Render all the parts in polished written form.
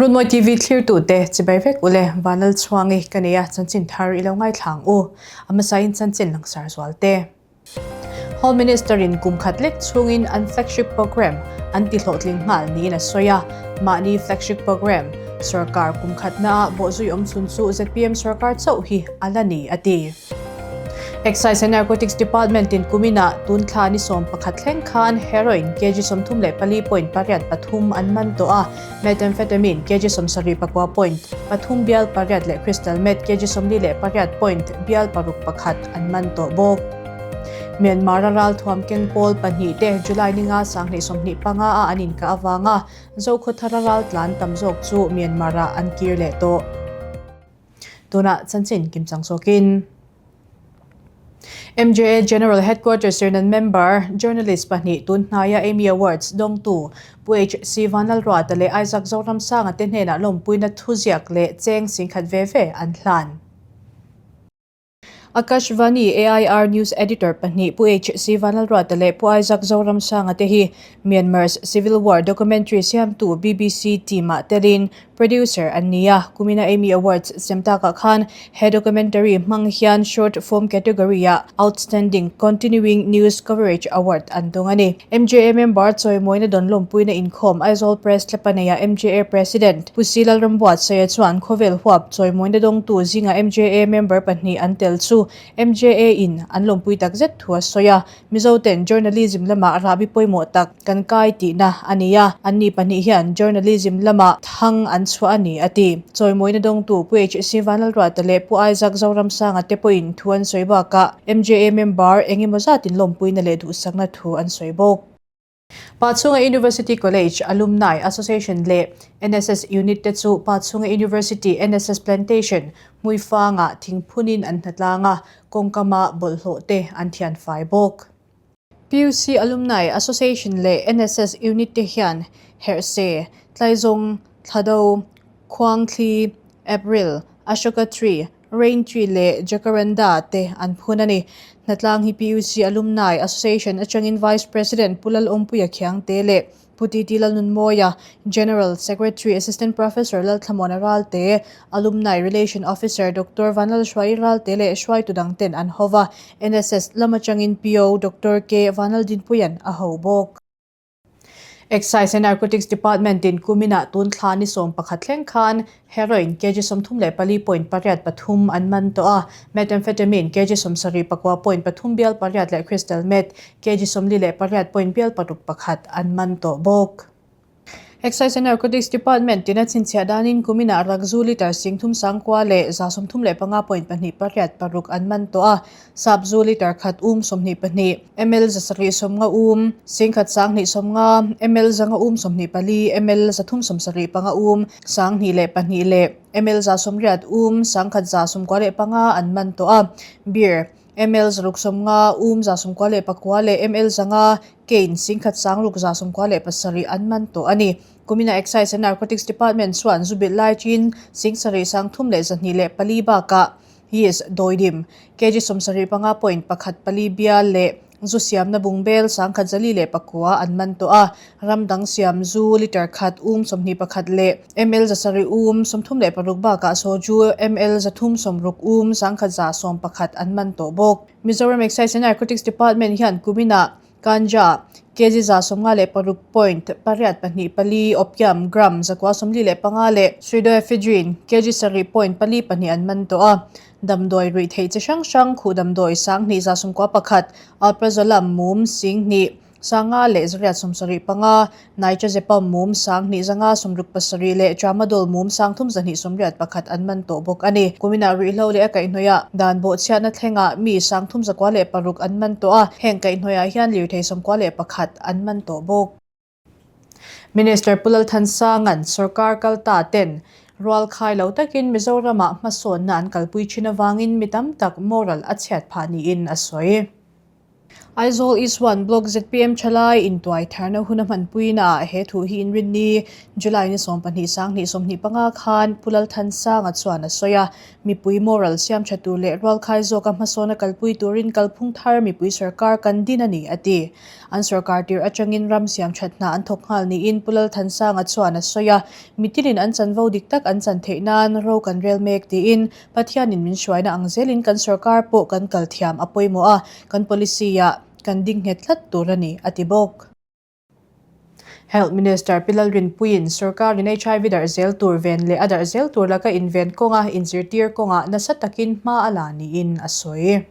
Runmawi TV thlirtute chibai vek ule Vanlal Chhuangi ka nei a, chanchin thar i lo ngaithla ang u. A hmasain chanchin langsar zual te. Home Minister in kum khat lek chhungin an flagship programme an ti hlawhtling nghal niin a sawi a, mahni flagship programme sorkar kum khatnaah bawhzui awm chhun chu zpm sorkar chauh hi a la ni a ti. Excise and Narcotics Department in kuminah tun thla ni 11 thleng khan heroin kg 34.83 an man tawh a, methamphetamine kg 79 point pathum bial pariat leh crystal meth kg 48 point bial paruk pakhat an man tawh bawk. Myanmar-a ralthuam keng pawl pahnih te July ninga 2025 a an inkah avanga Zokhawthara raltlan tam zawk chu Myanmar-ah an kir leh tawh. Tunah chanchin kimchang zawkin. MJA General Headquarters Sirnan member, journalist pahnih tun hnaia Emmy Awards dawngtu Pu HC Vanlalruata leh Isaac Zoramsanga te hnenah lawmpuina thuziak leh cheng singkhat ve ve an hlan. Akashvani AIR News Editor pahnih Pu HC Vanlalruata leh Pu Isaac Zoramsanga te hi Myanmar's Civil War documentary siamtu BBC team-ah telin Producer an ni a, kumina Emmy Awards sem takah khan he documentary hmang hian Short Form category-ah Outstanding Continuing News Coverage Award an dawng a ni. MJA member chawimawina dawn lawmpuina inkhawm Aizawl Press Tlapa neia MJA President Pu Si Lalrambuatsaia chuan khawvel huap chawimawina dawngtu zinga MJA member pahnih an tel chu MJA-in an lawmpui takzet thu a sawi a. Mizoten journalism lamah rahbi pawimawh tak kan kai tihna a ni a, anni pahnih hian journalism lamah thang an chhuah a ni, a ti. Chawimawina dawngtu Pu HC Vanlalruata leh Pu Isaac Zoramsanga te pawhin thu an sawi bakah MJA member eng emaw zatin lawmpuina leh duhsakna thu an sawi bawk. Pachhunga University College Alumni Association leh NSS Unit te chu Pachhunga University NSS Plantation Hmuifangah thingphunin an hnatlang a, kawngkama bawlhhlawh te an thian fai bawk. PUC Alumni Association leh NSS Unit te hian Herhse, Tlaizawng, Thlado, Khuangthli, April, Ashoka Tree, Rain Tree leh Jacaranda te an phun a ni. Hnatlang hi PUC Alumni Association atangin Vice President Pu Lalawmpuia Khiangte leh Pu TT Lalnunmawia, General Secretary Assistant Professor Lalthlamuana Ralte, Alumni Relation Officer Doctor Vanlalhruai Ralte leh hruaitu dangten an ho va, NSS lam atangin PO Doctor K Vanlaldinpuia'n a ho bawk. Excise and Narcotics Department in kuminah tun thla ni 11 thleng khan heroin kg 34.83 an man tawh a, methamphetamine kg 79 point pathum bial pariat leh crystal meth kg 48 point bial paruk pakhat an man tawh bawk. Excise and Narcotics Department in a chhinchhiah danin kuminah rakzu litre singthum sangkua leh 35 point pahnih pariat paruk an man tawh a, Sapzu litre khat um 22, ml zasarih sawmnga um, singkhat sanghnih sawmnga, ml zanga um 24, ml zathum sawmsarih panga um, sanghnih leh pahnih leh ml za sawmriat um, sangkhat za sawmkua leh panga an man tawh a. Beer, ml zaruk sawmnga um za sawmkua leh pakua leh ml zanga cane singkhat sangruk za sawmkua leh pasarih an man tawh a ni. Kumina Excise and Narcotics Department chuan zu bilh lai chin singsarih sangthum leh zahnih leh pali bakah Yeast, Dawidim, kg 75 point pakhat pali bial leh zu siamna bungbel sangkhat zali leh pakua an man tawh a. Ram dang siam zu litre khat um 21 leh ml zasarih um 36 bakah soju ml zathum sawmruk um sangkhat za sawmpakhat an man tawh bawk. Mizoram Excise and Narcotics Department hian kuminah Ganja, kg 56 point pariat pahnih pali, opium, gram 145 leh pseudoephedrine, kg sarih point pali pahnih an man tawh a. Damdawi ruih theih chi hrang hrang, khuh damdawi sanghnih 91, alprazolam mum singhnih sanga leh zariat 75, nitrazepam mum sanghnih zanga sawmruk pasarih leh tramadol mum sangthum zahnih sawmriat pakhat an man tawh bawk a ni. Kuminah ruihhlo leh a kaihhnawihah dan bawhchhiatna thlengah mi sangthum zakua leh paruk an man tawh a, heng kaihhnawihah hian lirthei 91 an man tawh bawk. Minister Pu Lalthansanga'n sorkar kal ta ten rual khai lo takin Mizoramah hmasawnna an kalpui thin avangin mi tam tak moral a chhiat phah niin a sawi. Aizawl East 1 Block zpm thalai intuai tharna hun a hmanpuinaah he thu hi inrinni July ni 12 sanghnih 25 khan Pu Lalthansanga chuan a sawi a. Mipui moral siam tha tur leh rualkhai zawka hmasawna kalpui turin kalphung thar mipui sorkar kan din a ni, a ti. An sorkar tir atangin ram siam that hna an thawk nghal niin Pu Lalthansanga chuan a sawi a. Mitilin an chanvo dik tak an chan theih nan ro kan rel mek tiin Pathianin min hruaina ang zelin kan sorkar pawh kan kal thiam a pawimawh a, kan policy-ah kan ding nghet tlat tur a ni, a ti bawk. Health Minister Pi Lalrinpuiin sorkarin HIV darh zel tur ven leh a darh zel tur laka inven kawnga inzirtir kawngah nasa takin hma a la niin a sawi.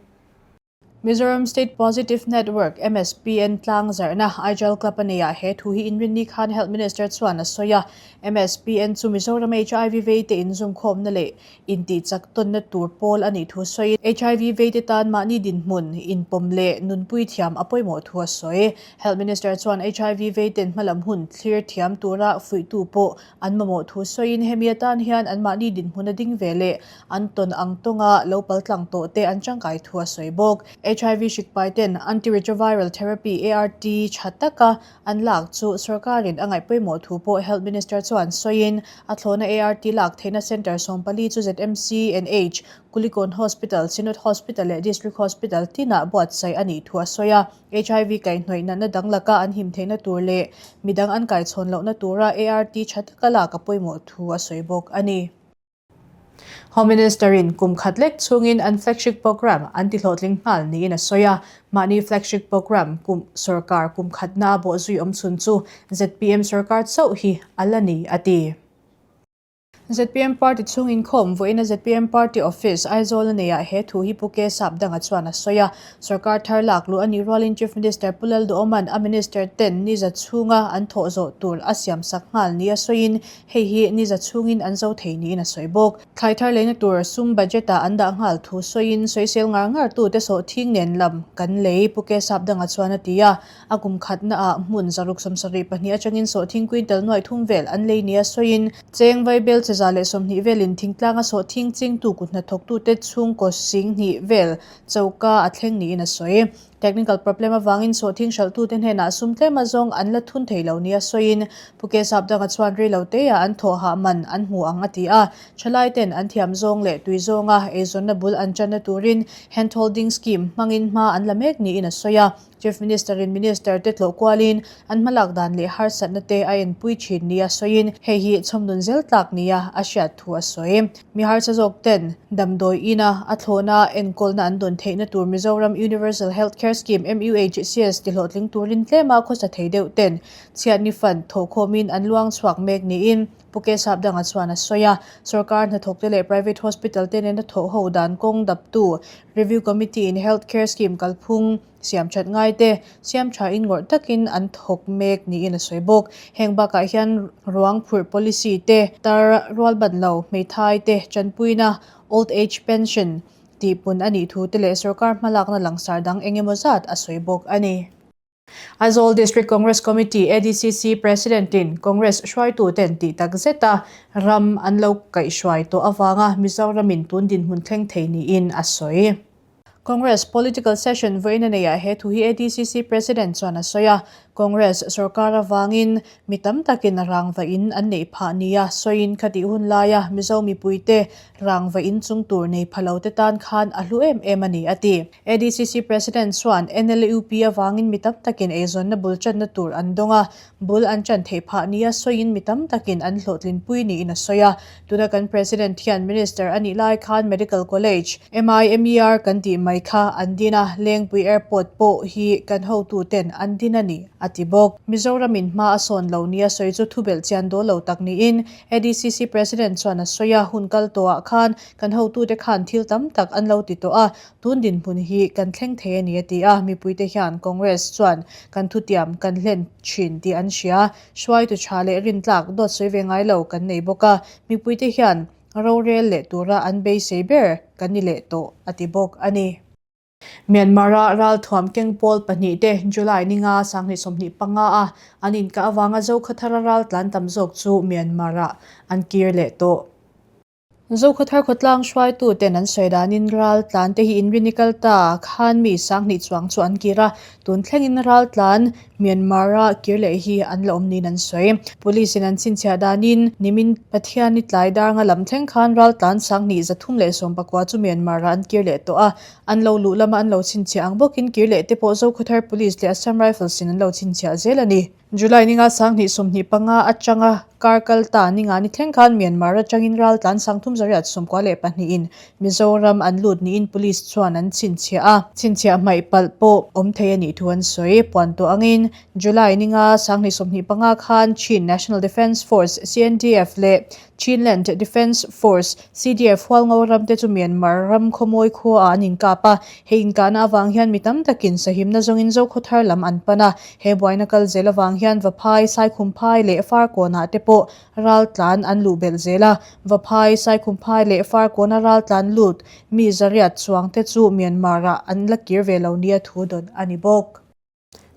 Mizoram State Positive Network, MSPN, tlang zarhna Aijal Club a neiah he thu hi inrinni khan Health Minister chuan a sawi a. MSPN chu Mizoram HIV veite inzumkhawmna leh intihchak tawnna tur pawl a nih thu sawiin HIV veite tan mahni dinhmun, inpawm leh nunpui thiam a pawimawh thu a sawi. Health Minister chuan HIV veiten hmalam hun thlir thiam tura fuihtu pawh an mamawh thu sawiin hemi atan hian anmahni dinhmun a ding ve leh an tawn ang tawnga lo paltlang tawh te an tangkai thu a sawi bawk. HIV hrikpai ten Antiretroviral Therapy, ART, tha taka an lak chu sorkarin a ngaih pawimawh thu pawh Health Minister chuan sawiin a thlawhna ART lak theihna centre 14 chu ZMC, NH, Kulikawn Hospital, Synod Hospital leh District Hospital tinah buatsaih a nih thu a sawi a. HIV kaihhnawih natna dang laka an him theihna tur leh midang an kaichhawn lohna tura ART tha taka lak a pawimawh thu a sawi bawk a ni. Home Minister-in kum khat lek chungin an flagship programme an ti hlawhtling nghal niin a sawi a. Mahni flagship programme kum sorkar kum khatna a bawhzui awm chhun chu zpm sorkar chauh hi a la ni, a ti. Zpm party chhung inkhawm vawiina zpm party office Aizawl a neiah he thu hi Pu K Sapdanga chuan a sawi a. Sorkar thar lak luh a nih rualin Chief Minister Pu Lalduhawma'n a minister ten ni za chhunga an thawh zawh tur a siam sak nghal nia sawiin hei hi ni za chhungin an zo thei niin a sawi bawk. Thlai thar leina tur sum budget ah an dah nghal thu sawiin sawisel ngar ngar tute sawhthing nen lam kan lei Pu K Sapdanga chuan a ti a. A kum khatna ah hmun 672 atangin sawhthing quintal nuaih thum vel an lei nia sawiin cheng vaibel 120 velin thingtlanga sawhthing chingtu kut hnathawktute chhungkaw 10,000 vel choka a thleng niin a sawi. Technical problem avangin sawhthing hralhtute hnenah sum tlem azawng an la thun thei lo nia sawiin Pu K Sapdanga chuan rei lo teia an thawh hah man an hmu ang a ti a. Thalai ten an thiam zawng leh tui zawnga eizawnna bul an tanna turin hand holding scheme hmangin hma an la mek niin a sawi a. Chief Minister in Minister te tlawh kualin an hmalak dan leh harsatna te a enpui thin nia sawiin hei hi chhawmnun zel tlak nia a hriat thu a sawi. Mi harsa zawk ten damdawi ina a thlawhna enkawlna an dawn theihna tur Mizoram Universal Health Care Scheme, MUHCS, ti hlawhtling turin tlema khawsa thei deuh ten chhiatni fund thawhkhawmin an luang chhuak mek niin Pu K Sapdanga chuan a sawi a. Sorkar hnathawkte leh private hospital te nena thawh ho dan kawng daptu Review Committee in Health Care Scheme kalphung siam that ngai te siam tha in ngawrh takin an thawk mek niin a sawi bawk. Heng bakah hian ruang phurh policy te, tar rual ban lo, hmeithai te tanpuina, old age pension tihpun a nih thu te leh sorkar hmalakna langsar dang eng emaw zat a sawi bawk a ni. Aizawl District Congress Committee, ADCC, President-in Congress hruaituten tih tak zeta ram an lo kaihhruai tawh avanga Mizoramin tun dinhmun thleng thei niin a sawi. Congress Political Session vawiin a neiah he thu hi ADCC President chuan a sawi a, Congress sorkar avangin mi tam takin rangva in an neih phah nia sawiin khatih hun laia Mizo mipuite rangva in chung tur nei pha lo te tan khan a hlu em em a ni a ti. ADCC President chuan NLUP avangin mi tam takin eizawnna bul channa tur an dawng a, bul an chan theih phah nia sawiin mi tam takin an hlawhtlinpui niin a sawi a. Tuna kan President hian Minister a nih lai khan Medical College, MIMER kan tih mai kha an din a, Lengpui Airport pawh hi kan hotuten an din a ni, a ti bawk. Mizoramin hma a sawn lo nia sawi chu thubelh chian dawl lo tak niin ADCC President chuan a sawi a, hun kal tawhah khan kan hotute khan thil tam tak an lo ti tawh a, Tun dinhmun hi kan thleng thei a ni a ti a, mipuite hian Congress chuan kan thutiam kan hlen thin tih an hria. Hruaitu tha leh rintlak dawt sawi ve ngai lo kan nei bawk a, mipuite hian rorel leh tura an beisei ber kan ni leh tawh a ti bawk a ni. Myanmar-a ralthuam keng pawl pahnihte July ninga 2025 a an inkah avanga Zokhathara raltlan tam zawk chu Myanmar-ah an kir leh tawh. Zokhawthar khawtlang hruaituten an sawi danin ral tlan te hi inrin i kal ta khan mi sanghnih chuang chu an kir a, tun thlengin ral tlan Myanmar-a kir leh hi an la awm niin an sawi. Police in an chhinchhiah danin nimin Pathian i tlai dar nga lam thleng khan ral tlan sanghnih 319 chu Myanmar-ah an kir leh tawh a, an lo luh lama an lo chhinchhiah ang bawkin kir leh te pawh Zokhawthar Police leh Assam Rifles in an lo chhinchhiah zel a ni. July ninga 2025 atanga kar kal ta ninga ni thleng khan Myanmar atangin ral tlan 3892 in Mizoram an lut niin Police chuan an chhinchhiah a. Chhinchhiah hmaih palh pawh awm thei a nih thu an sawi. Puan tawh angin July ninga 2025 khan Chin National Defence Force, CNDF, leh Chinland Defence Force, CDF, Hualngo ram te chu Myanmar ram khawmawi khuaah an inkap a. He inkahna avang hian mi tam takin sahimna zawngin Zokhawthar lam an pan a. He buaina kal zel avang hian Vaphai, Saikhumphai leh Farkawnah te pawh raltlan an luh belh zel a. Vaphai, Saikhumphai leh Farkawna raltlan lut mi zariat chuang te chu Myanmar-ah an la kir ve lo nia thu dawn a ni bawk.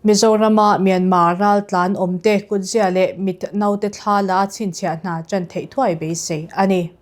Mizorama Myanmar raltlan awmte kutzia leh mit naute thla la chhinchhiah hna ṭan theih thuai beisei a ni.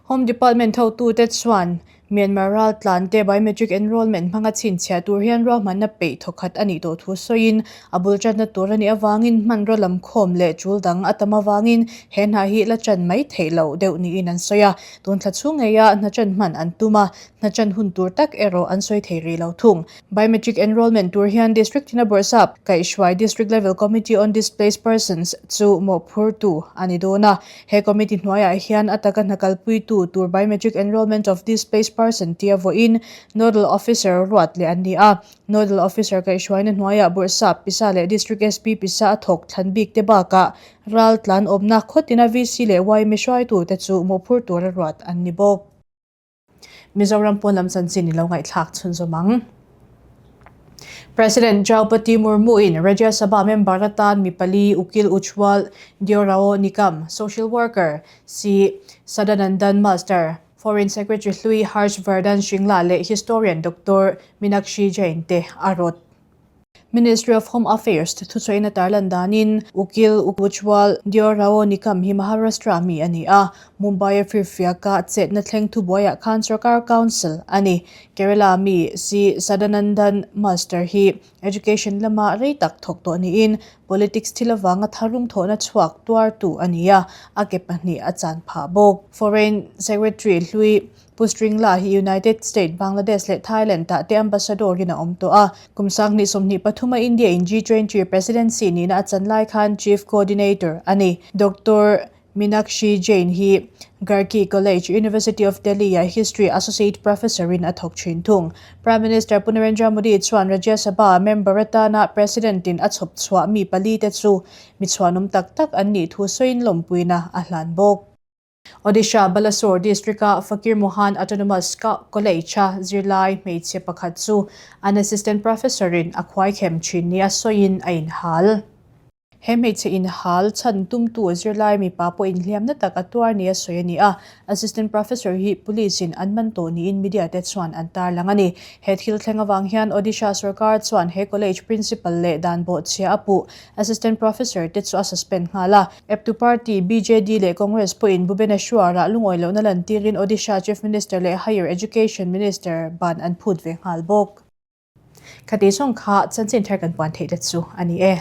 Home Department hotute chuan Myanmar raltlante biometric enrolment hmanga chhinchhiah tur hian ruahmanna peih thawkhat a nih tawh thu sawiin a bul ṭanna tur a nih avangin hmanraw lamkhawm leh ṭul dang a tam avangin he hna hi la ṭan mai theih loh deuh niin an sawi a. Tun thla chhung ngeia hna ṭan hman an tum a, hna ṭan hun tur tak erawh an sawi thei rih lo thung. Biometric enrolment tur hian District tina bawrhsap kaihhruai District Level Committee on Displaced Persons chu mawhphurtu a ni dawn a. He committee hnuaiah hian a taka hna kalpuitu tur Biometric Enrolment of Displaced Person tia vawiin Nodal Officer ruat leh an ni a. Nodal Officer kaihhruaina hnuaiah bawrhsap pisa leh District SP pisa a thawk thlan bik te bakah ral tlan awmna khawtina VC leh yma hruaitute chu mawhphur tura ruat an ni bawk. Mizoram pawn lam chanchin i lo ngaihthlak chhunzawm ang. President Draupadi Murmu in Rajya Sabha member atan mi pali Ukil Ujjwal Deorao Nikam, Social Worker C Sadanandan Master, Foreign Secretary hlui Harsh Vardhan Shringla leh Historian Doctor Meenakshi Jain te a rawt. Ministry of Home Affairs thuchhuahin a tarlan danin Ukil Ujjwal Deorao Nikam hi Maharashtra mi a ni a, Mumbai-a firfiaka chetna thleng thubuaiah khan sarkar council a ni. Kerala mi C Sadanandan Master hi education lama rei tak thawk tawh niin politics thil avanga tharum thawhna chhuak tuartu a ni a, a ke pahnih a chan phah bawk. Foreign Secretary hlui Pu Shringla hi United State, Bangladesh leh Thailand ah te ambassador in a awm tawh a. Kum 2023 a India in G20 Presidency nihna a chan lai khan Chief Coordinator a ni. Doctor Meenakshi Jain hi Garki College, University of Delhi ah History Associate Professor in a thawk thin thung. Prime Minister Pu Narendra Modi chuan Rajya Sabha member atana President in a chhawp chhuah mi pali te chu mi chhuanawm tak tak an nih thu sawiin lawmpuina a hlan bawk. Odisha Balasore District-a Fakir Mohan Autonomous College-a zirlai hmeichhe pakhat chu an assistant professor-in a khuaikhem thin nia sawiin a inhal. He hmeichhe inhal chhan tumtu zirlai mipa pawh inhliamna tak a tuar nia sawi a ni a, assistant professor hi police-in an man tawh niin media te chuan an tarlang a ni. He thil thleng avang hian Odisha sorkar chuan he college principal leh dan bawhchhia a puh assistant professor te chu a suspend nghal a. Eptu party BJD leh Congress pawhin Bhubaneswar-ah lungawi lohna lantirin Odisha Chief Minister leh Higher Education Minister ban an phut ve nghal bawk. Khati zawng kha chanchin thar kan puan theih te chu a ni e.